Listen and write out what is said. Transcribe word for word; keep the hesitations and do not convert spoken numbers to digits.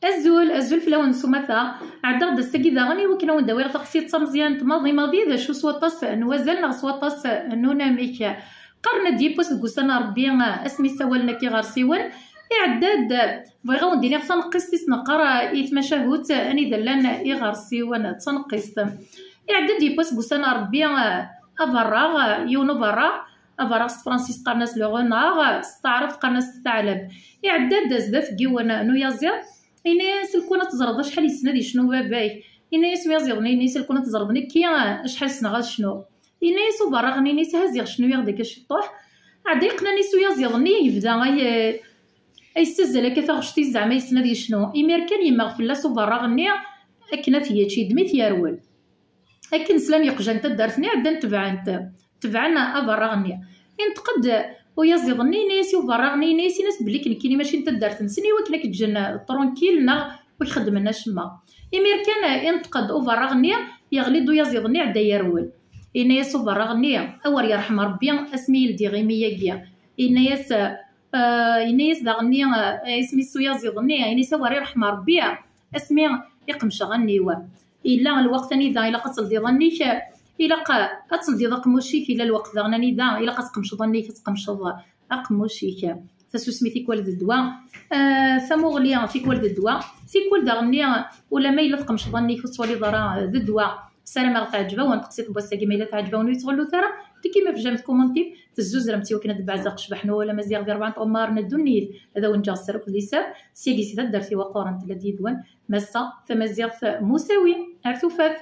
Azul, azul fell-awen s umata. Ɛeddaɣ-d ass-agi daɣen i wakken ad wen-d-awiɣ taqsiṭ d tameẓyant maḍi maḍi, d acu s waṭas n wazal neɣ s waṭas n unamek. Qqaren ad d-yiwwas deg ussan n Ṛebbi asmi ssawalen akk iɣersiwen. Iɛedda-d, bɣiɣ ad wen-d-iniɣ taneqqist i s-neqqar i tmacahut anida llan iɣersiwen, d taneqqist. Iɛedda-d yiwwas deg ussan n Ṛebbi aberraɣ, yiwen uberraɣ, aberraɣ s tefransist qqaren-as le renard, s taɛrabt qqaren-as taɛlab. Iɛedda-d zdat n yiwen n uyaziḍ, yenna-yas: "Lkun ad teẓreḍ acḥal yessen ad yecnu baba-k." Yenna-yas uyaziḍ-nni, yenna-yas: "Lkun ad teẓreḍ nekki acḥal ssneɣ ad cnuɣ." Yenna-yas uberraɣ-nni, yenna-yas: "Ha ziɣ cnu-yaɣ-d akka ciṭuḥ." Ɛedda yeqqen-as uyaziḍ-nni, yebda ay, ay yessazzal akka taɣect-is, zeɛma yessen ad yecnu. Imir kan yemmeɣ fell-as uberraɣ-nni akken ad t-yečč, yeddem-it yerwel. Akken slan yeqjan n taddart-nni, ɛeddan tebɛen-t. Tebɛen aberraɣ-nni. Inṭeq-d uyaziḍ-nni, yenna-yas i uberraɣ-nni, yenna-yas: "Ini-as belli nekkini mačči n taddart-nsen, i wakken ad k-ǧǧen tranquille neɣ ur k-xeddmen acemma." Imir kan inṭeq-d uberraɣ-nni, yeɣli-d uyaziḍ-nni, ɛedda yerwel. Yenna-yas uberraɣ-nni: "A wer yerḥem Ṛebbi asmi i ldiɣ imi-agi." Yenna-yas, eh, yenna-yas daɣen-nni, eh, isem-is uyaziḍ-nni, yenna-yas: "A wer yerḥem Ṛebbi asmi i qemceɣ allen-iw." Yella lweqt anida ilaq ad teldiḍ allen-ik, ilaq ad teldiḍ aqemmuc-ik, yella lweqt daɣen anida ilaq ad tqemceḍ allen-ik, ad tqemceḍ aqemmuc-ik. Tasusmi tikwal d ddwa, eh, tamuɣli tikwal d ddwa, tikwal daɣen-nni ulamma yella tqemceḍ allen-ik ur tettwaliḍ ara d ddwa. Ssarameɣ teɛǧeb-awen teqsiṭ n wass-agi, ma yella teɛǧeb-awen ur yettɣellut ara, deg-i ma tejjam tkumunti, tezzuzrem-tt i wakken ad d-beɛzeɣ ccbaḥ n wawal amaziɣ di rebɛa n tɣemmar n ddunit. Ad awen-ǧǧeɣ sser akked liser, syagi si taddart-iw aquren tella-d yid-wen Massa Tamaziɣt Musawi. Ar tufat.